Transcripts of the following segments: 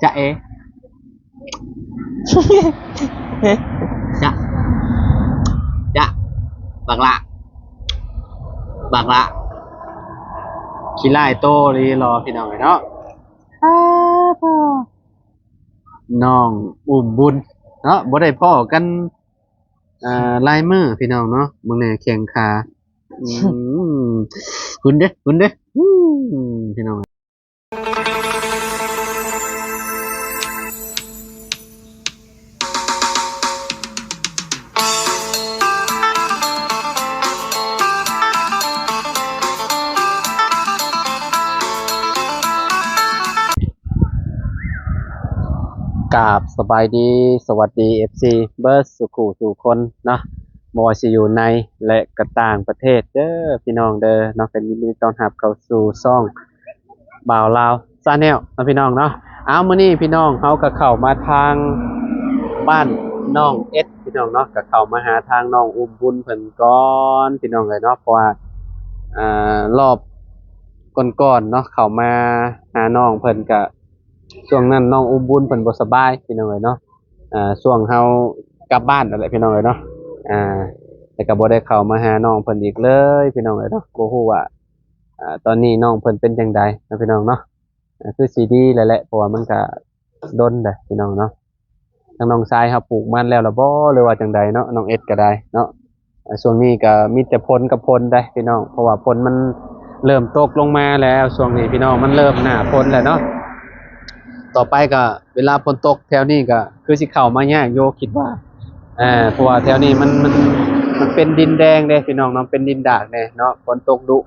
ຈະເອ ຈະ ຈະ ບັກຫຼ້າ ບັກຫຼ້າ ຂີ້ລ້າຍໂຕອີ່ຫຼີຫຼໍ ພີ່ນ້ອງເອີຍເນາະ. ອ້າ ນ້ອງອຸ້ມບຸນເນາະ ບໍ່ໄດ້ພໍ້ກັນ ອ່າ ຫຼາຍມື້ພີ່ນ້ອງເນາະ. ເບິ່ງແດ່ແຂ້ງຂາ ອືມ ຫຸ່ນເດ້ ຫຸ່ນເດ້ ອືມ ພີ່ນ້ອງ. ກາບສະບາຍດີ ສະຫວັດດີ ເອັຟຊີ ເບິດສູ່ສູ່ຄົນເນາະ ບໍ່ວ່າຊິຢູ່ໃນ ແລະ ກະຕ່າງປະເທດເດີ ພີ່ນ້ອງເດີເນາະ. ກໍຍິນດີຕ້ອນຮັບເຂົ້າສູ່ຊ່ອງ ບ່າວລາວ Channel ເນາະ ພີ່ນ້ອງເນາະ. ເອົາ ມື້ນີ້ພີ່ນ້ອງເຮົາກໍເຂົ້າມາທາງບ້ານນ້ອງເອັດ ພີ່ນ້ອງເນາະ ກໍເຂົ້າມາຫາທາງນ້ອງອຸ້ມບຸນເພິ່ນກ່ອນ ພີ່ນ້ອງເອີຍເນາະ. ເພາະວ່າ ອ່າ ລອບກ່ອນໆເນາະ ເຂົ້າມາຫານ້ອງເພິ່ນ ກະຊ່ວງນັ້ນນ້ອງອຸ້ມບຸນເພິ່ນບໍ່ສະບາຍ ພີ່ນ້ອງເອີຍເນາະ. ອ່າ ຊ່ວງເຮົາກັບບ້ານນັ້ນແຫຼະ ພີ່ນ້ອງເອີຍເນາະ. ອ່າ ແຕ່ກໍບໍ່ໄດ້ເຂົ້າມາຫານ້ອງເພິ່ນອີກເລີຍ ພີ່ນ້ອງເອີຍເນາະ. ບໍ່ຮູ້ວ່າ ອ່າ ຕອນນີ້ນ້ອງເພິ່ນເປັນຈັ່ງໃດເນາະ ພີ່ນ້ອງເນາະ. ອ່າ ຄືຊິດີແລ້ວແຫຼະ ເພາະວ່າມັນກະດົນແລ້ວ ພີ່ນ້ອງເນາະ. ທາງນ້ອງຊາຍເຮົາປູກມັນແລ້ວລະບໍ່ ຫຼືວ່າຈັ່ງໃດເນາະ ນ້ອງເອັດກໍໄດ້ເນາະ. ອ່າ ຊ່ວງນີ້ກໍມີແຕ່ຝົນກັບຝົນເດ້ ພີ່ນ້ອງ ເພາະວ່າຝົນມັນເລີ່ມຕົກລົງມາແລ້ວ ຊ່ວງນີ້ ພີ່ນ້ອງ ມັນເລີ່ມໜ້າຝົນແລ້ວເນາະ. ຕໍ່ໄປກໍເວລາຝົນຕົກແຖວນີ້ກໍຄືຊິເຂົ້າມາຍາກຢູ່ ຄິດວ່າ ເພາະວ່າແຖວນີ້ມັນ ມັນ ມັນເປັນດິນແດງເດ້ ພີ່ນ້ອງເນາະ ເປັນດິນດາກແດ່ເນາະ ຝົນຕົກດຸ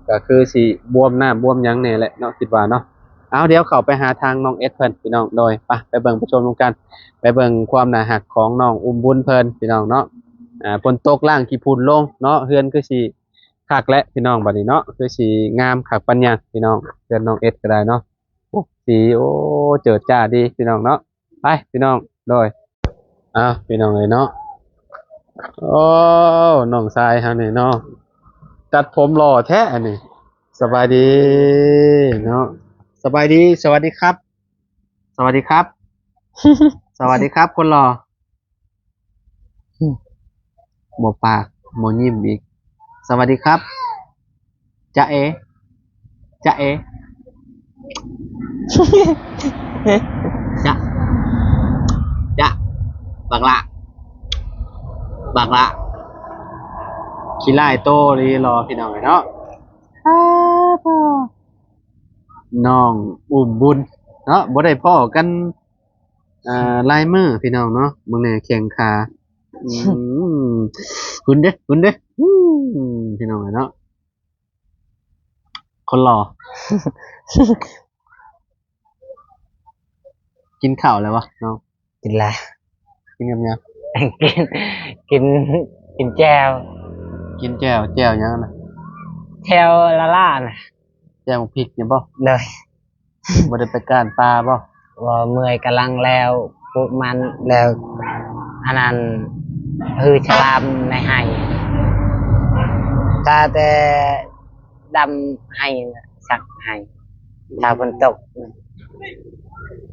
ກໍຄືຊິບວມນ້ຳບວມຫຍັງແດ່ແຫຼະເນາະ ຄິດວ່າເນາະ. ເອົາ ດຽວເຂົ້າໄປຫາທາງນ້ອງເອັດເພິ່ນ ພີ່ນ້ອງ. ໂດຍ ໄປ ໄປເບິ່ງໄປຊົມນຳກັນ ໄປເບິ່ງຄວາມໜ້າຮັກຂອງນ້ອງອຸ້ມບຸນເພິ່ນ ພີ່ນ້ອງເນາະ. ອ່າ ຝົນຕົກລ້າງຂີ້ຝຸ່ນລົງເນາະ ເຮືອນຄືຊິຄັກແຫຼະ ພີ່ນ້ອງ ບັດນີ້ເນາະ ຄືຊິງາມຄັກປານຫຍັງ ພີ່ນ້ອງ. ເຮືອນນ້ອງເອັດກໍໄດ້ເນາະ ໂອ້ ສີ ໂອ້ ເຈີດຈ້າດີ ພີ່ນ້ອງເນາະ. ໄປ ພີ່ນ້ອງ ໂດຍ ເອົາ ພີ່ນ້ອງເອີຍເນາະ. ໂອ້ ນ້ອງຊາຍເຮົານີ້ເນາະ ຕັດຜົມຫຼໍ່ແທ້ອັນນີ້. ສະບາຍດີເນາະ ສະບາຍດີ ສະຫວັດດີຄັບ ສະຫວັດດີຄັບ ສະຫວັດດີຄັບ ຄົນຫຼໍ່. ບໍ່ປາກ ບໍ່ຍິ້ມອີກ. ສະຫວັດດີຄັບ ຈະເອ ຈະເອ ຈະ ຈະ ບັກຫຼ້າ ບັກຫຼ້າ ຂີ້ລ້າຍໂຕອີ່ຫຼີຫຼໍ ພີ່ນ້ອງເອີຍເນາະ. ອ້າ ນ້ອງອຸ້ມບຸນເນາະ ບໍ່ໄດ້ພໍ້ກັນ ອ່າ ຫຼາຍມື້ ພີ່ນ້ອງເນາະ. ເບິ່ງແດ່ແຂ້ງຂາ ອືມ ຫຸ່ນເດ້ ຫຸ່ນເດ້ ອືມ ພີ່ນ້ອງເອີຍເນາະ. ຄົນຫຼໍ່ ກິນເຂົ້າແລ້ວບໍ່ນ້ອງ? ກິນແລ້ວ. ກິນກັບຫຍັງ? ກິນ ກິນ ກິນແຈ່ວ. ກິນແຈ່ວ ແຈ່ວຫຍັງນະ? ແຈ່ວລ້າໆນະ. ແຈ່ວໝາກພິກນີ້ບໍ່? ໂດຍ. ບໍ່ໄດ້ໄປກ້ານປ່າບໍ່? ບໍ່ ເມື່ອຍກຳລັງແລ້ວ ປູກມັນແລ້ວ ອັນນັ້ນ ຮືສະຫຼາມໃນໄຮ່ ຖ້າແຕ່ດຳໄຮ່ ສັກໄຮ່ ຖ້າຝົນຕົກ.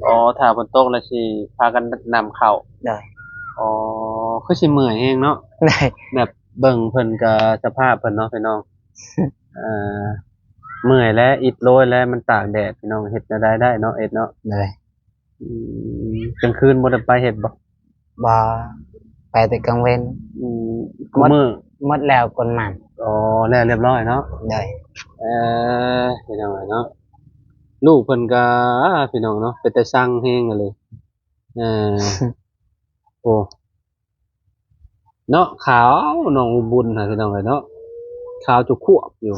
ອໍ ຖ້າຝົນຕົກແລ້ວຊິພາກັນດຳເຂົ້າ. ໂດຍ. ອໍ ຄືຊິເມື່ອຍແຮງເນາະ. ໂດຍ. ແບບເບິ່ງເພິ່ນກໍສະພາບເພິ່ນເນາະ ພີ່ນ້ອງ. ເອີ ເມື່ອຍແລ້ວ ອິດໂລຍແລ້ວ ມັນຕາກແດດ ພີ່ນ້ອງ ເຮັດແນວໃດໄດ້ເນາະ ເອັດເນາະ. ໂດຍ. ອືມ ກາງຄືນບໍ່ໄດ້ໄປເຮັດບໍ່? ບໍ່ ໄປແຕ່ກາງເວັນ. ອືມ ໝົດ ມື້ ໝົດແລ້ວກົນມັນ. ອໍ ແລ້ວຮຽບຮ້ອຍເນາະ. ໂດຍ. ເອີ ພີ່ນ້ອງເອີຍເນາະ ລູກເພິ່ນກໍ ພີ່ນ້ອງເນາະ ເປັນຕາຊັງແຮງອີ່ຫຼີ. ເອີ ໂອ້ ເນາະ ຂາວ ນ້ອງອຸ້ມບຸນຫັ້ນ ພີ່ນ້ອງເອີຍເນາະ ຂາວຈຸຄວບຢູ່.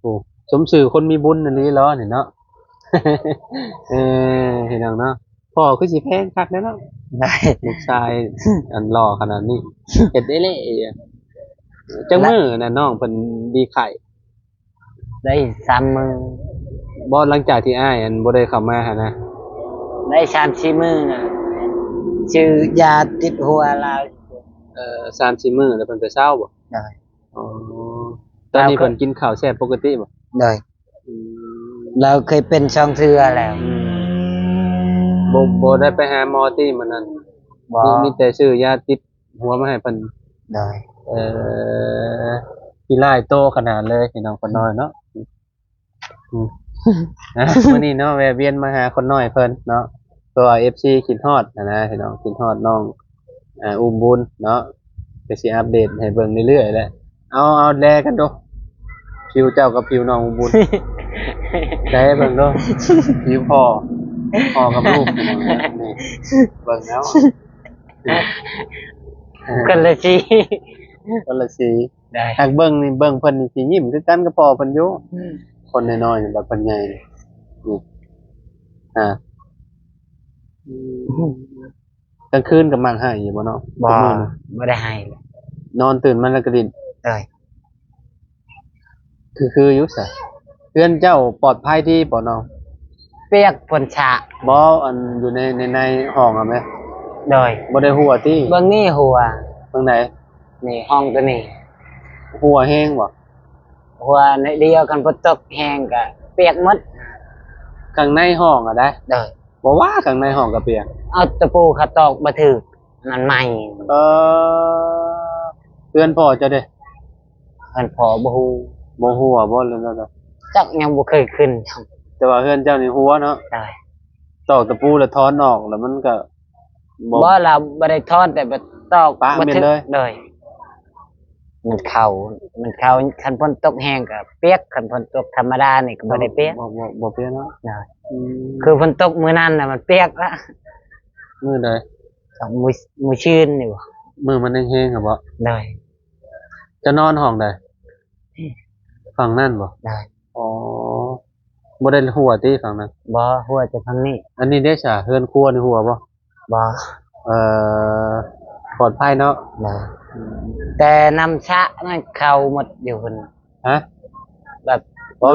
ໂອ້ ສົມຊື່ຄົນມີບຸນອີ່ຫຼີເນາະນີ້ເນາະ. ເອີ ພີ່ນ້ອງເນາະ ພໍ່ຄືຊິແພງຄັກແດ່ເນາະ. ໄດ້ ລູກຊາຍອັນຫຼໍ່ຂະໜາດນີ້ ເຮັດໄດ້ເລະ. ຈັກມື້ນະນ້ອງເພິ່ນດີໄຂ້? ໄດ້ສາມມື້. ບໍ່ ຫຼັງຈາກທີ່ອ້າຍອັນບໍ່ໄດ້ເຂົ້າມາຫັ້ນນະ? ໄດ້ສາມສີ່ມື້ນະ ຊື້ຢາຕິດຫົວລາວ. ເອີ ສາມສີ່ມື້ແລ້ວເພິ່ນກໍເຊົາບໍ່? ໂດຍ. ອໍ ຕອນນີ້ເພິ່ນກິນເຂົ້າແຊບປົກກະຕິບໍ່? ໂດຍ. ອືມ ລາວເຄີຍເປັນສອງເທື່ອແລ້ວ. ອືມ ບໍ່ ບໍ່ ບໍ່ໄດ້ໄປຫາໝໍຕິມື້ນັ້ນ? ບໍ່ ມີ ມີແຕ່ຊື້ຢາຕິດຫົວມາໃຫ້ເພິ່ນ. ໂດຍ ເອີ ຂີ້ຮ້າຍໂຕຂະໜາດເລີຍພີ່ນ້ອງຄົນນ້ອຍເນາະ. ອືມ ມື້ນີ້ເນາະ ແວ່ວຽນມາຫາຄົນນ້ອຍເພິ່ນເນາະ ເພາະວ່າເອັຟຊີຄິດຮອດຫັ້ນນະພີ່ນ້ອງ ຄິດຮອດນ້ອງ ອ່າ ອຸ້ມບຸນເນາະ ກໍຊິອັບເດດໃຫ້ເບິ່ງເລື້ອຍໆແຫຼະ. ເອົາ ເອົາແລກັນດູ ຜິວເຈົ້າກັບຜິວນ້ອງອຸ້ມບຸນ ແລເບິ່ງດູ ຜິວພໍ່ ພໍ່ກັບລູກ ນີ້ ເບິ່ງເອົາ ຄົນລະສີ ຄົນລະສີ. ໄດ້ ຫາກເບິ່ງນີ້ ເບິ່ງເພິ່ນນີ້ຊິຍິ້ມຄືກັນກັບພໍ່ເພິ່ນຢູ່ ອືມ ຄົນນ້ອຍໆນີ້ ບັດເພິ່ນໃຫຍ່ນີ້ ນີ້ ອ່າ ອືມ ກາງຄືນກໍມັກໄຫ້ຢູ່ບໍ່ເນາະ? ບໍ່ ບໍ່ໄດ້ໄຫ້ເລີຍ ນອນຕື່ນມາແລ້ວກໍຫຼິ້ນ. ໂດຍ ຄື ຄືຢູ່ຊະ ເຮືອນເຈົ້າປອດໄພດີບໍ່ນ້ອງ? ປຽກຝົນສາດ ບໍ່ ອັນຢູ່ໃນ ໃນ ໃນຫ້ອງຫັ້ນແມ? ໂດຍ ບໍ່ໄດ້ຮົ່ວຕິ? ເບິ່ງນີ້ຮົ່ວ ເບິ່ງໃດ? ນີ້ຫ້ອງຕົວນີ້ ຮົ່ວແຮງບໍ່? ຮົ່ວໜ້ອຍດຽວ ຄັນຝົນຕົກແຮງກໍປຽກໝົດ ຂ້າງໃນຫ້ອງອະໄດ໋. ໂດຍ ບໍ່ວ່າຂ້າງໃນຫ້ອງກໍປຽກ ເອົາຕະປູເຂົາຕອກບໍ່ຖືກ ມັນໃໝ່. ເອີ ເຮືອນພໍ່ເຈົ້າເດ? ເຮືອນພໍ່ບໍ່ຮູ້ ບໍ່ຮົ່ວບໍ່ ຫຼືແນວໃດ? ຈັກ ຍັງບໍ່ເຄີຍຂຶ້ນ ແຕ່ວ່າເຮືອນເຈົ້ານີ້ຮົ່ວເນາະ? ໂດຍ ຕອກຕະປູແລ້ວຖອນອອກ ແລ້ວມັນກໍ ບໍ່ ບໍ່ ລາວບໍ່ໄດ້ຖອນ ແຕ່ວ່າຕອກປະແມ່ນເລີຍ. ໂດຍ ມັນເຂົ້າ ມັນເຂົ້າ ຄັນຝົນຕົກແຮງກໍປຽກ ຄັນຝົນຕົກທຳມະດານີ້ກໍບໍ່ໄດ້ປຽກ. ບໍ່ ບໍ່ ບໍ່ປຽກເນາະ? ໂດຍ ອືມ ຄືຝົນຕົກມື້ນັ້ນນະ ມັນປຽກລະ. ມື້ໃດ? ມື້ ມື້ຊືນນີ້ບໍ? ມື້ມັນແຮງໆຫັ້ນບໍ? ໂດຍ ເຈົ້ານອນຫ້ອງໃດ? ຝັ່ງນັ້ນບໍ? ໂດຍ ອໍ ບໍ່ໄດ້ຮົ່ວຕິຝັ່ງນັ້ນ? ບໍ່ ຮົ່ວແຕ່ຝັ່ງນີ້. ອັນນີ້ເດຊະ ເຮືອນຄົວນີ້ຮົ່ວບໍ່? ບໍ່ ເອີ ປອດໄພເນາະ? ໂດຍ ອືມ ແຕ່ນ້ຳສະນັ້ນເຂົ້າໝົດຢູ່ພຸ້ນ. ຮະ? ແບບ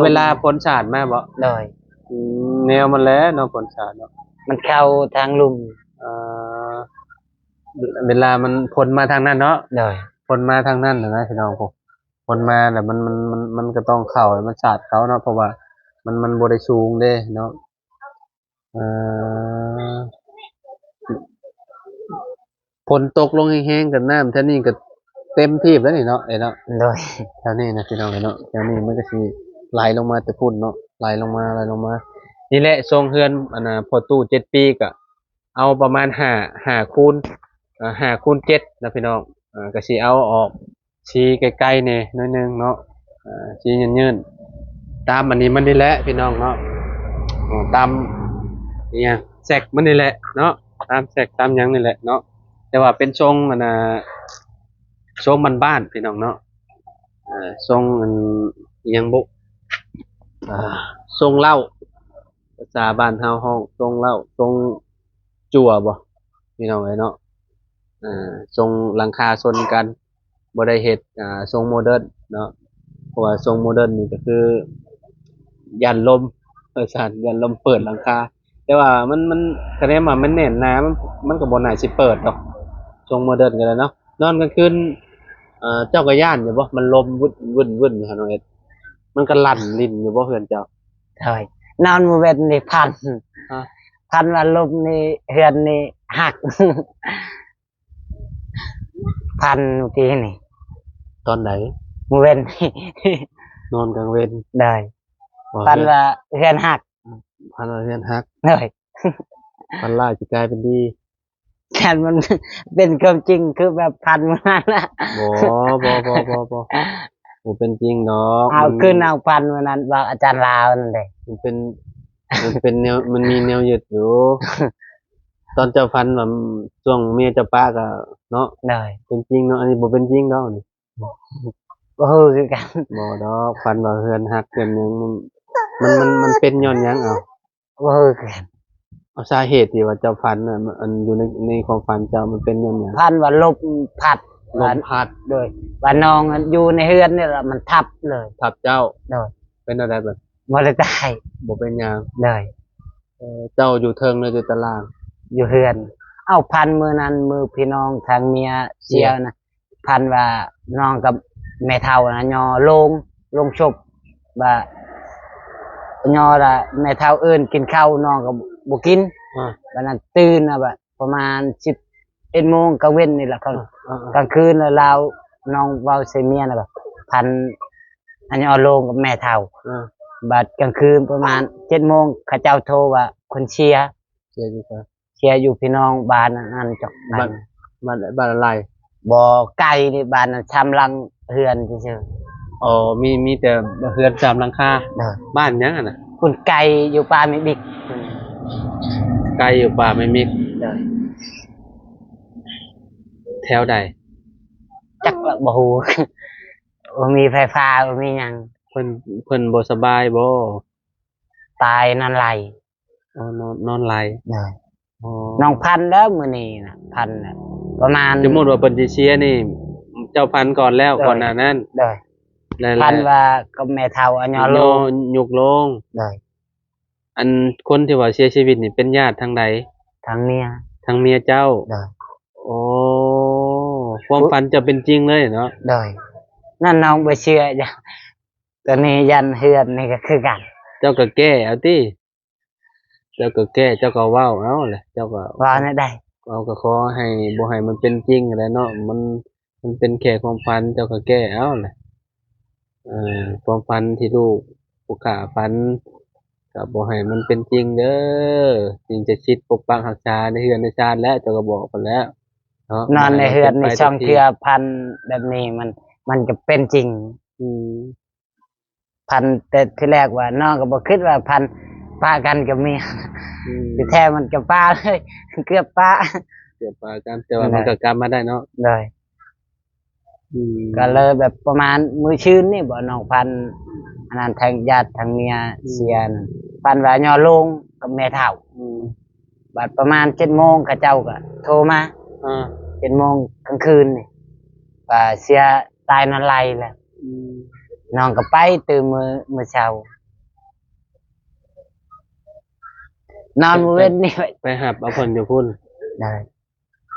ເວລາຝົນສາດມາບໍ? ໂດຍ ອືມ ແນວມັນແຫຼະເນາະ ຝົນສາດເນາະ ມັນເຂົ້າທາງລຸ່ມ. ເອີ ເວລາມັນ ຝົນມາທາງນັ້ນເນາະ? ໂດຍ ຝົນມາທາງນັ້ນນະ ພີ່ນ້ອງ ໂອ້ ຝົນມາແລ້ວມັນ ມັນ ມັນ ມັນກໍຕ້ອງເຂົ້າ ມັນສາດເຂົ້າເນາະ ເພາະວ່າມັນ ມັນບໍ່ໄດ້ສູງເດ້ເນາະ. ເອີ ຝົນຕົກລົງແຮງໆ ກໍນ້ຳແຖວນີ້ກໍເຕັມທີ່ແລ້ວນີ້ເນາະ ເອີເນາະ. ໂດຍ ແຖວນີ້ນະ ພີ່ນ້ອງເອີເນາະ ແຖວນີ້ມັນກໍຊິໄຫຼລົງມາແຕ່ພຸ້ນເນາະ ໄຫຼລົງມາ ໄຫຼລົງມາ. ນີ້ແຫຼະ ຊົງເຮືອນ ອັນນ່າ ພໍ່ຕູ້ເຈັດປີ ກໍເອົາປະມານຫ້າ ຫ້າຄູນ ເອີ ຫ້າຄູນເຈັດນະ ພີ່ນ້ອງ ເອີ ກໍຊິເອົາອອກ ສີໄກໆແດ່ໜ້ອຍໜຶ່ງເນາະ ເອີ ສີເຍີນໆ ຕາມອັນນີ້ມັນນີ້ແຫຼະພີ່ນ້ອງເນາະ ເອີ ຕາມອີ່ຫຍັງແຊັກມັນນີ້ແຫຼະເນາະ ຕາມແຊັກຕາມຫຍັງນີ້ແຫຼະເນາະ ແຕ່ວ່າເປັນຊົງອັນນ່າ ຊົງບ້ານໆ ພີ່ນ້ອງເນາະ ເອີ ຊົງອັນອີ່ຫຍັງບຸ ຊົງເລົ້າ ພາສາບ້ານເຮົາຮ້ອງຊົງເລົ້າ ຊົງ ຈັ່ວບໍ ພີ່ນ້ອງເອີຍເນາະ ເອີ ຊົງຫຼັງຄາຊົນກັນ ບໍ່ໄດ້ເຮັດ ອ່າ ຊົງໂມເດີນເນາະ ເພາະວ່າຊົງໂມເດີນນີ້ກໍຄືຢ້ານລົມ ວ່າຊັ້ນ ຢ້ານລົມເປີດຫຼັງຄາ ແຕ່ວ່າມັນ ມັນ ຄະແນນວ່າມັນແໜ້ນໜາ ມັນ ມັນກໍບໍ່ໜ້າຊິເປີດດອກ ຊົງໂມເດີນກໍໄດ້ເນາະ. ນອນກາງຄືນ ເອີ ເຈົ້າກໍຢ້ານຢູ່ບໍ່ ມັນລົມວຶດໆຢູ່ຫັ້ນ ນ້ອງເອັດ ມັນກໍລັ່ນລິນຢູ່ບໍ່ເຮືອນເຈົ້າ? ໂດຍ ນອນມື້ເວັນນີ້ຝັນ ຮະ? ຝັນວ່າລົມນີ້ ເຮືອນນີ້ຫັກ ຝັນມື້ກີ້ນີ້. ຕອນໃດ? ມື້ເວັນນີ້ ນອນກາງເວັນ. ໂດຍ ວ່າ ຝັນວ່າເຮືອນຫັກ. ຝັນວ່າເຮືອນຫັກ. ໂດຍ ຝັນຮ້າຍຊິກາຍເປັນດີ. ຄັນມັນເປັນຄວາມຈິງຄືແບບຝັນມື້ນັ້ນນະ. ບໍ່ ບໍ່ ບໍ່ ບໍ່ ບໍ່ ບໍ່ເປັນຈິງດອກ. ເອົາ ຄືນເອົາຝັນມື້ນັ້ນ ເວົ້າອາຈານລາວນັ້ນເດ້. ມັນເປັນ ມັນເປັນແນວ ມັນມີແນວຍຶດຢູ່. ຕອນເຈົ້າຝັນວ່າຊ່ວງເມຍເຈົ້າປະກໍເນາະ. ໂດຍ ເປັນຈິງເນາະ ອັນນີ້ບໍ່ເປັນຈິງດອກນີ້. ບໍ່ຮູ້ຄືກັນ. ບໍ່ດອກ ຝັນວ່າເຮືອນຫັກເຮືອນຫຍັງ ມັນ ມັນ ມັນ ມັນເປັນຍ້ອນຫຍັງເອົາ? ບໍ່ຮູ້ຄືກັນ. ເອົາ ສາເຫດທີ່ວ່າເຈົ້າຝັນນະ ອັນຢູ່ໃນ ໃນຄວາມຝັນເຈົ້າມັນເປັນຍ້ອນຫຍັງ? ຝັນວ່າລົມພັດ. ລົມພັດ. ໂດຍ ວ່ານ້ອງຢູ່ໃນເຮືອນນີ້ລະ ມັນທັບເລີຍ. ທັບເຈົ້າ? ໂດຍ ເປັນແນວໃດບັດ? ບໍ່ໄດ້ຕາຍ. ບໍ່ເປັນຫຍັງ. ໂດຍ ເອີ ເຈົ້າຢູ່ເທິງຫຼືຢູ່ຕາລ່າງ? ຢູ່ເຮືອນ. ເອົາ ຝັນມື້ນັ້ນ ມື້ພີ່ນ້ອງທາງເມຍເສຍນະ ຝັນວ່ານ້ອງກັບແມ່ເຖົ້ານະຍໍໂລງ ໂລງສົບ ວ່າຍໍລະແມ່ເຖົ້າເອີ້ນກິນເຂົ້າ ນ້ອງກໍບໍ່ກິນ. ອ່າ ບັດນັ້ນຕື່ນມາ ປະມານສິບເອັດໂມງກາງເວັນນີ້ແຫຼະ ກາງ ອ່າໆໆ ກາງຄືນແລ້ວລາວ ນ້ອງເວົ້າໃສ່ເມຍແລ້ວກໍ ຝັນອັນຍອດໂລງກັບແມ່ເຖົ້າ ອ່າ ບັດກາງຄືນປະມານເຈັດໂມງ ເຂົາເຈົ້າໂທວ່າຄົນເສຍ ເສຍຢູ່ໃສ? ເສຍຢູ່ພີ່ນ້ອງບ້ານອັນນັ້ນຈັກ ບ້ານ ບ້ານ ບ້ານອາໄລ? ບໍ່ ໄກນີ້ ບ້ານສາມຫຼັງເຮືອນຊື່ໆ. ອໍ ມີ ມີແຕ່ເຮືອນສາມຫຼັງຄາ. ໂດຍ. ບ້ານຫຍັງຫັ້ນນະ? ພຸ້ນ ໄກຢູ່ປ່າແມ່ບິກ. ໄກຢູ່ປ່າແມ່ບິກ. ໂດຍ. ແຖວໃດ? ຈັກລະ ບໍ່ຮູ້. ບໍ່ມີໄຟຟ້າ ບໍ່ມີຫຍັງ. ເພິ່ນ ເພິ່ນບໍ່ສະບາຍບໍ່? ຕາຍນອນໄຫຼ. ອໍ ນອນ ນອນໄຫຼ. ໂດຍ. ອໍ ນ້ອງຝັນແລ້ວມື້ນີ້ນະ ຝັນແລ້ວ ປະມານ ສົມມຸດວ່າເພິ່ນຊິເສຍນີ້ ເຈົ້າຝັນກ່ອນແລ້ວ. ໂດຍ. ກ່ອນໜ້ານັ້ນ. ໂດຍ. ແລ້ວ ຝັນວ່າກັບແມ່ເຖົ້າອັນຍອດໂລງ ຍົກໂລງ. ໂດຍ. ອັນຄົນທີ່ວ່າເສຍຊີວິດນີ້ເປັນຍາດທາງໃດ? ທາງເມຍ. ທາງເມຍເຈົ້າ? ໂດຍ. ໂອ້ ຄວາມຝັນເຈົ້າເປັນຈິງເລີຍເນາະ? ໂດຍ. ນັ້ນນ້ອງບໍ່ເຊື່ອ. ຕອນນີ້ຢ້ານເຮືອນນີ້ກໍຄືກັນ. ເຈົ້າກໍແກ້ເອົາຕິ. ເຈົ້າກໍແກ້ ເຈົ້າກໍເວົ້າເອົາແຫຼະ ເຈົ້າກໍເວົ້າແນວໃດ? ເອົາ ກໍຂໍໃຫ້ ບໍ່ໃຫ້ມັນເປັນຈິງຫັ້ນແຫຼະເນາະ ມັນ ມັນເປັນແຄ່ຄວາມຝັນ ເຈົ້າກໍແກ້ເອົາແຫຼະ. ເອີ ຄວາມຝັນທີ່ລູກຜູ້ຂ້າຝັນ ກໍບໍ່ໃຫ້ມັນເປັນຈິງເດີ ສິ່ງສັກສິດປົກປັກຮັກສາໃນເຮືອນໃນຊານແຫຼະ ເຈົ້າກໍບອກເພິ່ນແລ້ວເນາະ ນອນໃນເຮືອນນີ້ ບໍ່ໃຫ້ມັນເປັນໄປ ສອງເທື່ອ ຝັນແບບນີ້ ມັນ ມັນກໍເປັນຈິງ. ອືມ. ຝັນແຕ່ທີແລກວ່າ ນ້ອງກໍບໍ່ຄິດວ່າຝັນປະກັນກັບເມຍ. ອືມ. ທີ່ແທ້ມັນກໍປະເລີຍ ເກືອບປະ ເກືອບປະກັນ ແຕ່ວ່າມັນກໍກັບມາໄດ້ເນາະ. ໂດຍ. ອືມ. ກໍເລີຍແບບປະມານມື້ຊືນນີ້ບໍ ນ້ອງຝັນ ອັນນັ້ນ ທາງຍາດທາງເມຍ ອືມ ເສຍນັ້ນ ຝັນວ່າຍໍໂລງກັບແມ່ເຖົ້າ. ອືມ. ບັດປະມານເຈັດໂມງ ເຂົາເຈົ້າກໍໂທມາ. ອ່າ. ເຈັດໂມງກາງຄືນນີ້ ວ່າເສຍ ຕາຍນອນໄຫຼແລ້ວ. ອືມ. ນ້ອງກໍໄປຕື່ມມື້ ມື້ເຊົ້າ ນອນມື້ເວັນນີ້ ໄປ ໄປຮັບເອົາເພິ່ນຢູ່ພຸ້ນ. ໂດຍ.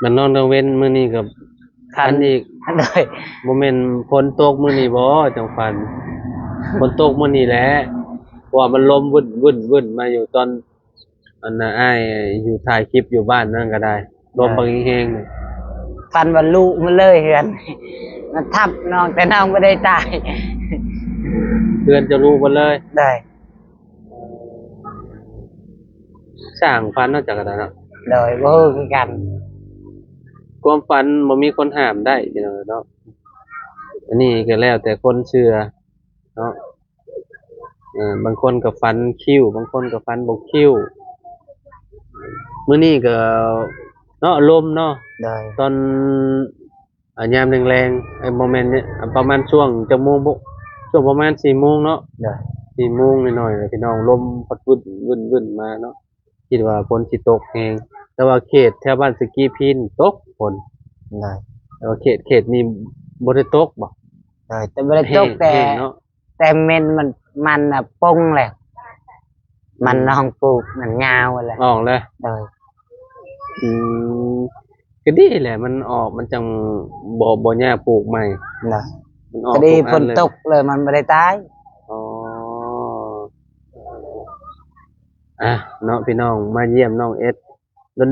ບັດນອນກາງເວັນມື້ນີ້ກໍຝັນ ຝັນອີກ. ໂດຍ. ບໍ່ແມ່ນຝົນຕົກມື້ນີ້ບໍ ຈັ່ງຝັນ? ຝົນຕົກມື້ນີ້ແຫຼະ ເພາະວ່າມັນລົມວຶ້ນໆໆມາຢູ່ຕອນ ອັນນ່າ ອ້າຍຢູ່ຖ່າຍຄລິບຢູ່ບ້ານນັ້ນກໍໄດ້ ລົມບັກແຮງໆ. ຝັນວ່າລຸໝົດເລີຍເຮືອນ ມັນທັບນ້ອງ ແຕ່ນ້ອງບໍ່ໄດ້ຕາຍ. ເຮືອນຈະລຸໝົດເລີຍ? ໂດຍ. ສ້າງຝັນເນາະ ຈັກກະດາເນາະ. ໂດຍ. ບໍ່ຮູ້ຄືກັນ ຄວາມຝັນບໍ່ມີຄົນຫ້າມໄດ້ ພີ່ນ້ອງເນາະ. ອັນນີ້ກໍແລ້ວແຕ່ຄົນເຊື່ອເນາະ. ເອີ ບາງຄົນກໍຝັນຄິ້ວ ບາງຄົນກໍຝັນບໍ່ຄິ້ວ. ມື້ນີ້ກໍເນາະ ລົມເນາະ. ໂດຍ. ຕອນ ອາ ຍາມແລງໆ ເອີ ບໍ່ແມ່ນ ປະມານຊ່ວງຈັກໂມງບຸ ຊ່ວງປະມານສີ່ໂມງເນາະ. ໂດຍ. ສີ່ໂມງໜ້ອຍໆ ພີ່ນ້ອງ ລົມພັດວຶ້ນໆໆມາເນາະ. ຄິດວ່າຝົນຊິຕົກແຮງ ແຕ່ວ່າເຂດແຖວບ້ານສະກີພີນຕົກຝົນ. ໂດຍ. ແຕ່ວ່າເຂດ ເຂດນີ້ບໍ່ໄດ້ຕົກບໍ? ໂດຍ. ແຕ່ບໍ່ໄດ້ຕົກ ແຕ່ ແຕ່ເມັນມັນ ມັນນະປົງແລ້ວ ມັນ ອືມ ນ້ອງປູກມັນຍາວແລ້ວ ອອກແລ້ວ. ໂດຍ. ອືມ ກໍດີແຫຼະ ມັນອອກ ມັນຈັ່ງບໍ່ ບໍ່ຍາກປູກໃໝ່. ໂດຍ. ມັນອອກ ກໍດີ ທຸກອັນເລີຍ ຝົນຕົກເລີຍ ມັນບໍ່ໄດ້ຕາຍ. ອໍ. ອ່ະ ເນາະ ພີ່ນ້ອງ ມາຢ້ຽມນ້ອງເອັດ ດົ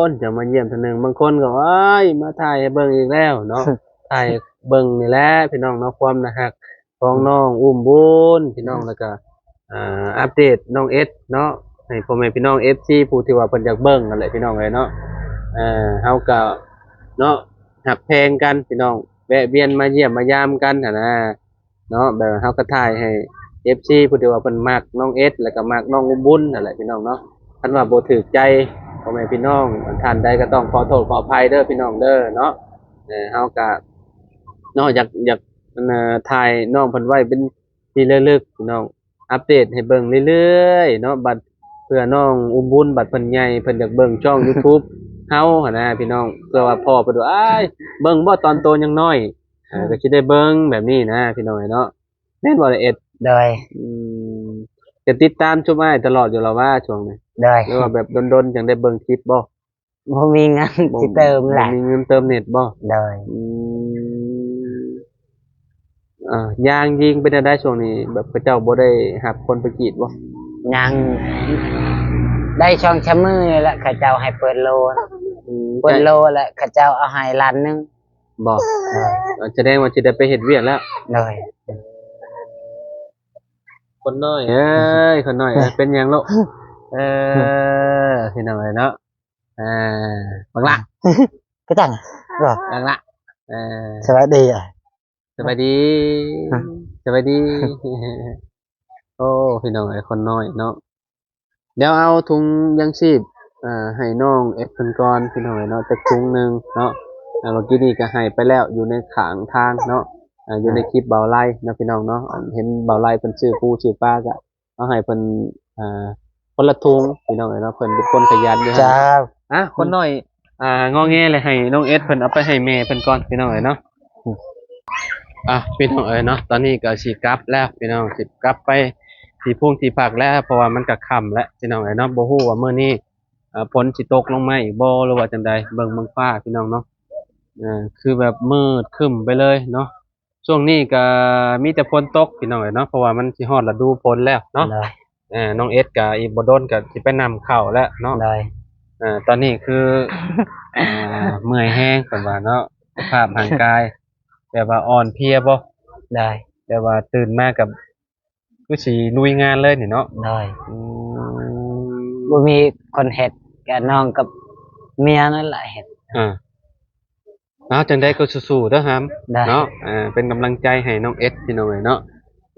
ນໆ ຈະມາຢ້ຽມເທື່ອໜຶ່ງ. ບາງຄົນກໍ ໂອ້ຍ ມາຖ່າຍໃຫ້ເບິ່ງອີກແລ້ວເນາະ. ຖ່າຍເບິ່ງນີ້ແຫຼະ ພີ່ນ້ອງເນາະ ຄວາມໜ້າຮັກຂອງ ອືມ ນ້ອງອຸ້ມບຸນ ພີ່ນ້ອງ. ອືມ. ແລ້ວກໍ ອ່າ ອັບເດດນ້ອງເອັດເນາະ ໃຫ້ພໍ່ແມ່ພີ່ນ້ອງເອັຟຊີ ຜູ້ທີ່ວ່າເພິ່ນຢາກເບິ່ງຫັ້ນແຫຼະ ພີ່ນ້ອງເອີຍເນາະ. ເຮົາກໍເນາະ ຮັກແພງກັນ ພີ່ນ້ອງ ແວະວຽນມາຢ້ຽມມາຢາມກັນຫັ້ນນະ. ເນາະ ແບບເຮົາກໍຖ່າຍໃຫ້ເອັຟຊີ ຜູ້ທີ່ວ່າເພິ່ນມັກນ້ອງເອັດ ແລ້ວກໍມັກນ້ອງອຸ້ມບຸນນັ້ນແຫຼະ ພີ່ນ້ອງເນາະ. ຄັນວ່າບໍ່ຖືກໃຈພໍ່ແມ່ພີ່ນ້ອງທ່ານໃດ ກໍຕ້ອງຂໍໂທດຂໍອະໄພເດີ ພີ່ນ້ອງເດີເນາະ. ເອີ ເຮົາກໍເນາະ ຢາກ ຢາກ ອັນນ່າ ຖ່າຍນ້ອງເພິ່ນໄວ້ເປັນທີ່ລະລຶກ ພີ່ນ້ອງ ອັບເດດໃຫ້ເບິ່ງເລື້ອຍໆເນາະ. ບັດເພື່ອນ້ອງອຸ້ມບຸນ ບັດເພິ່ນໃຫຍ່ ເພິ່ນຢາກເບິ່ງຊ່ອງຢູທູບເຮົາຫັ້ນນະ ພີ່ນ້ອງ. ເພື່ອວ່າພໍ່ເພິ່ນວ່າ ອ້າຍ ເບິ່ງບໍ່ຕອນໂຕຍັງນ້ອຍ ເອີ ກໍຊິໄດ້ເບິ່ງແບບນີ້ນະ ພີ່ນ້ອງເອີຍເນາະ. ແມ່ນບໍ່ລະເອັດ? ໂດຍ. ອືມ ຈະຕິດຕາມຊຸມອ້າຍຕະຫຼອດຢູ່ລະວ່າຊ່ວງນີ້? ໂດຍ. ຫຼືວ່າແບບດົນໆ ຈັ່ງໄດ້ເບິ່ງຄລິບບໍ່? ບໍ່ມີເງິນ ບໍ່ ຊິເຕີມແຫຼະ ບໍ່ມີເງິນເຕີມເນັດບໍ່? ໂດຍ. ອືມ ອ່າ ຢ່າງຍິງເປັນແນວໃດຊ່ວງນີ້? ແບບເຂົາເຈົ້າບໍ່ໄດ້ຮັບຄົນໄປກຣີດບໍ່? ຍັງ. ໄດ້ສອງສາມມື້ນີ້ແຫຼະ ເຂົາເຈົ້າໃຫ້ເປີດໂລ ອືມ ເປີດໂລແລ້ວ ເຂົາເຈົ້າເອົາໃຫ້ລ້ານໜຶ່ງ. ບໍ່? ໂດຍ. ເອີ ສະແດງວ່າຊິໄດ້ໄປເຮັດວຽກແລ້ວ. ໂດຍ. ຄົນນ້ອຍເອີຍ ຄົນນ້ອຍເອີຍ ເປັນຫຍັງລູກ? ເອີ ພີ່ນ້ອງເອີຍເນາະ ອ່າ ບັກຫຼ້າ ກະຈັງບໍ່? ບັກຫຼ້າ ເອີ ສະບາຍດີ ສະບາຍດີ ຮະ ສະບາຍດີ. ໂອ້ ພີ່ນ້ອງເອີຍ ຄົນນ້ອຍເນາະ. ດຽວເອົາຖົງຢາງຊີບ ອ່າ ໃຫ້ນ້ອງເອັດເພິ່ນກ່ອນ ພີ່ນ້ອງເອີຍເນາະ ຈັກຖົງໜຶ່ງເນາະ. ອ່າ ເມື່ອກີ້ນີ້ກະໃຫ້ໄປແລ້ວ ຢູ່ໃນຂ້າງທາງເນາະ ອ່າ ຢູ່ໃນຄລິບບ່າວໄລເນາະ ພີ່ນ້ອງເນາະ. ອັນເຫັນບ່າວໄລເພິ່ນຊື້ປູຊື້ປາ ກະເອົາໃຫ້ເພິ່ນ ອ່າ ຄົນລະຖົງ ພີ່ນ້ອງເອີຍເນາະ ເພິ່ນເປັນຄົນຂະຫຍັນຢູ່ຫັ້ນ. ເຈົ້າ. ອ່ະ ຄົນນ້ອຍ ອ່າ ງໍແງເລີຍ ໃຫ້ນ້ອງເອັດເພິ່ນເອົາໄປໃຫ້ແມ່ເພິ່ນກ່ອນ ພີ່ນ້ອງເອີຍເນາະ. ອ່ະ ພີ່ນ້ອງເອີຍເນາະ ຕອນນີ້ກໍຊິກັບແລ້ວ ພີ່ນ້ອງ ຊິກັບໄປທີ່ພຸງທີ່ພັກແລ້ວ ເພາະວ່າມັນກໍຄ່ຳແລ້ວ ພີ່ນ້ອງເອີຍເນາະ. ບໍ່ຮູ້ວ່າມື້ນີ້ ອ່າ ຝົນຊິຕົກລົງມາອີກບໍ່ ຫຼືວ່າຈັ່ງໃດ ເບິ່ງເບິ່ງຟ້າ ພີ່ນ້ອງເນາະ. ອ່າ ຄືແບບມືດຄຶ້ມໄປເລີຍເນາະ. ຊ່ວງນີ້ກໍມີແຕ່ຝົນຕົກ ພີ່ນ້ອງເອີຍເນາະ ເພາະວ່າມັນຊິຮອດລະດູຝົນແລ້ວເນາະ. ໂດຍ. ເອີ ນ້ອງເອັດກໍອີກບໍ່ດົນກໍຊິໄປນຳເຂົ້າແລ້ວເນາະ. ໂດຍ. ເອີ ຕອນນີ້ຄື ອ່າ ເມື່ອຍແຮງເພິ່ນວ່າເນາະ ສະພາບຮ່າງກາຍແບບວ່າອ່ອນເພຍບໍ່? ໂດຍ. ແບບວ່າຕື່ນມາກໍຄືຊິລຸຍງານເລີຍນີ້ເນາະ. ໂດຍ. ອືມ ບໍ່ມີຄົນເຮັດ ກະນ້ອງກັບເມຍນັ້ນແຫຼະເຮັດ. ອ່າ ເອົາ ຈັ່ງໃດກໍສູ້ໆເດີຫຳ ໄດ້ ເນາະ. ເປັນກຳລັງໃຈໃຫ້ນ້ອງເອັດ ພີ່ນ້ອງເອີຍເນາະ.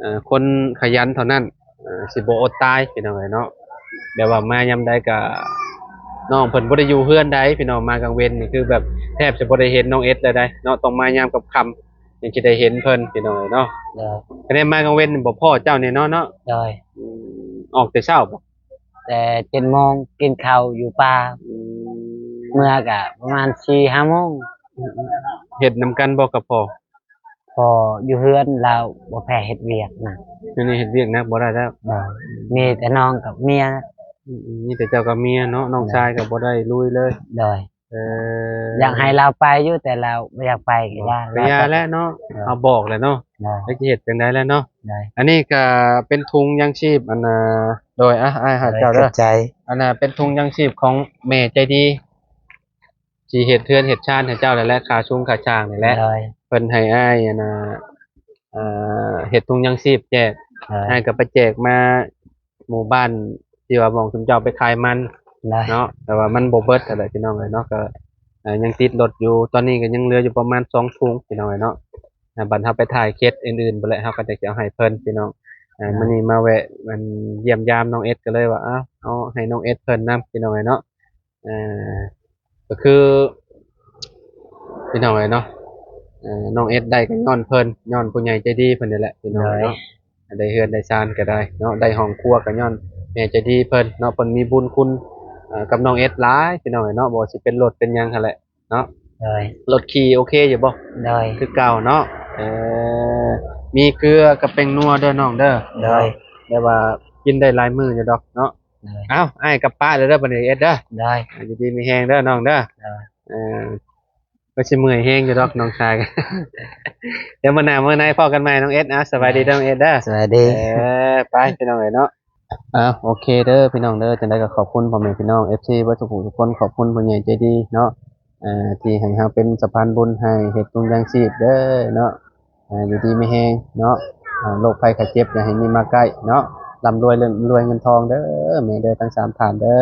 ເອີ ຄົນຂະຫຍັນເທົ່ານັ້ນ ເອີ ຊິບໍ່ອົດຕາຍ ພີ່ນ້ອງເອີຍເນາະ. ແບບວ່າມາຍາມໃດກະ ນ້ອງເພິ່ນບໍ່ໄດ້ຢູ່ເຮືອນໃດ ພີ່ນ້ອງ ມາກາງເວັນນີ້ ຄືແບບແທບຈະບໍ່ໄດ້ເຫັນນ້ອງເອັດເລີຍໃດ໋ເນາະ. ຕ້ອງມາຍາມຄ່ຳໆ ຈັ່ງຊິໄດ້ເຫັນເພິ່ນ ພີ່ນ້ອງເອີຍເນາະ. ໂດຍ. ຄັນແມ່ນມາກາງເວັນນີ້ບໍ່ພໍ້ເຈົ້າແນ່ນອນເນາະ. ໂດຍ. ອືມ ອອກແຕ່ເຊົ້າບໍ່? ແຕ່ເຈັດໂມງ ກິນເຂົ້າຢູ່ປ່າ. ອືມ ເມືອກະປະມານສີ່ຫ້າໂມງ. ອືມ ເຮັດນຳກັນບໍ່ກັບພໍ່? ພໍ່ຢູ່ເຮືອນ ລາວບໍ່ແພ້ເຮັດວຽກໜັກ. ດຽວນີ້ເຮັດວຽກໜັກບໍ່ໄດ້ແລ້ວ. ໂດຍ. ມີແຕ່ນ້ອງກັບເມຍ. ອືມ ມີແຕ່ເຈົ້າກັບເມຍເນາະ ນ້ອງຊາຍກໍບໍ່ໄດ້ລຸຍເລີຍ. ໂດຍ. ເອີ ຢາກໃຫ້ລາວໄປຢູ່ ແຕ່ລາວບໍ່ຢາກໄປກໍຢ່າ ກໍຢ່າແຫຼະເນາະ. ໂດຍ. ເຮົາບອກແຫຼະເນາະ. ໂດຍ. ແລ້ວຊິເຮັດຈັ່ງໃດແລ້ວເນາະ. ໂດຍ. ອັນນີ້ກໍເປັນຖົງຢາງຊີບ ອັນນ່າ ໂດຍ ອ່ະ ອ້າຍໃຫ້ເຈົ້າເດີ. ໂດຍ ຂອບໃຈ. ອັນນ່າເປັນຖົງຢາງຊີບຂອງແມ່ໃຈດີ ຊິເຮັດເຮືອນເຮັດຊານໃຫ້ເຈົ້ານັ້ນແຫຼະ ຄ່າຊຸງຄ່າຊ່າງນີ້ແຫຼະ. ໂດຍ. ເພິ່ນໃຫ້ອ້າຍ ອັນນ່າ ເຮັດຖົງຢາງຊີບແຈກ. ໂດຍ. ອ້າຍກໍໄປແຈກມາ ໝູ່ບ້ານທີ່ວ່າໝ່ອງຊຸມເຈົ້າໄປຂາຍມັນ ໄດ້ ເນາະ ແຕ່ວ່າມັນບໍ່ເບິດຫັ້ນແຫຼະ ພີ່ນ້ອງເອີຍເນາະ. ກໍ ເອີ ຍັງຕິດລົດຢູ່ ຕອນນີ້ກໍຍັງເຫຼືອຢູ່ປະມານສອງຖົງ ພີ່ນ້ອງເອີຍເນາະ. ອາ ບັດເຮົາໄປຖ່າຍເຂດອື່ນໆພຸ້ນແຫຼະ ເຮົາກໍຈະເອົາໃຫ້ເພິ່ນ ພີ່ນ້ອງ. ເອີ ໄດ້ ມື້ນີ້ມາແວະ ອັນ ຢ້ຽມຢາມນ້ອງເອັດ ກໍເລີຍວ່າ ເອົ້າ ເອົາໃຫ້ນ້ອງເອັດເພິ່ນນຳ ພີ່ນ້ອງເອີຍເນາະ. ເອີ ກໍຄື ພີ່ນ້ອງເອີຍເນາະ ເອີ ນ້ອງເອັດໄດ້ກໍຍ້ອນເພິ່ນ ຍ້ອນຜູ້ໃຫຍ່ໃຈດີເພິ່ນນີ້ແຫຼະ ພີ່ນ້ອງເອີຍເນາະ. ໂດຍ. ໄດ້ເຮືອນໄດ້ຊານກໍໄດ້ເນາະ ໄດ້ຫ້ອງຄົວກໍຍ້ອນແມ່ໃຈດີເພິ່ນເນາະ. ເພິ່ນມີບຸນຄຸນ ເອີ ກັບນ້ອງເອັດຫຼາຍ ພີ່ນ້ອງເອີຍເນາະ. ບໍ່ວ່າຊິເປັນລົດເປັນຫຍັງຫັ້ນແຫຼະເນາະ. ໂດຍ. ລົດຂີ່ໂອເຄຢູ່ບໍ່? ໂດຍ. ຄືເກົ່າເນາະ. ເອີ ມີເກືອກັບແປ້ງນົວເດີນ້ອງເດີ. ໂດຍ. ແຕ່ວ່າກິນໄດ້ຫຼາຍມື້ຢູ່ດອກເນາະ. ໂດຍ. ເອົ້າ ອ້າຍກັບປ້າເດີ ບັດນີ້ເອັດເດີ. ໂດຍ. ຢູ່ດີມີແຮງເດີນ້ອງເດີ. ໂດຍ. ເອີ ກໍຊິເມື່ອຍແຮງຢູ່ດອກນ້ອງຊາຍ. ດຽວມື້ໜ້າມື້ໃນພໍ້ກັນໃໝ່ນ້ອງເອັດ. ເອົ້າ ສະບາຍດີເດີນ້ອງເອັດເດີ. ສະບາຍດີ. ເອີ ໄປພີ່ນ້ອງເອີຍເນາະ. ເອົ້າ ໂອເຄເດີພີ່ນ້ອງເດີ. ຈັ່ງໃດກໍຂອບຄຸນພໍ່ແມ່ພີ່ນ້ອງ ເອັຟຊີ ເບິດທຸກຜູ້ທຸກຄົນ ຂອບຄຸນຜູ້ໃຫຍ່ໃຈດີເນາະ ເອີ ທີ່ໃຫ້ເຮົາເປັນສະພານບຸນ ໃຫ້ເຮັດຖົງຢາງຊີບເດີເນາະ. ອ່າ ຢູ່ດີມີແຮງເນາະ. ອ່າ ໂລກໄພໄຂ້ເຈັບຢ່າໃຫ້ມີມາໃກ້ເນາະ. ລ່ຳລວຍ ເລື່ອງລວຍເງິນທອງເດີແມ່ເດີ ທັງສາມທ່ານເດີ.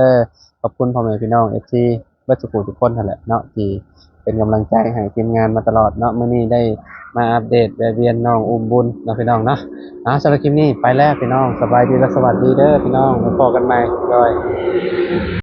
ຂອບຄຸນພໍ່ແມ່ພີ່ນ້ອງ ເອັຟຊີ ເບິດສູ່ຜູ້ທຸກຄົນຫັ້ນແຫຼະເນາະ ທີ່ເປັນກຳລັງໃຈໃຫ້ທີມງານມາຕະຫຼອດເນາະ. ມື້ນີ້ໄດ້ມາອັບເດດແວະວຽນນ້ອງອຸ້ມບຸນເນາະ ພີ່ນ້ອງເນາະ. ເອົາ ສຳລັບຄລິບນີ້ໄປແລ້ວພີ່ນ້ອງ. ສະບາຍດີ ແລະ ສະຫວັດດີເດີພີ່ນ້ອງ. ໄວ້ພໍ້ກັນໃໝ່. ໂດຍ.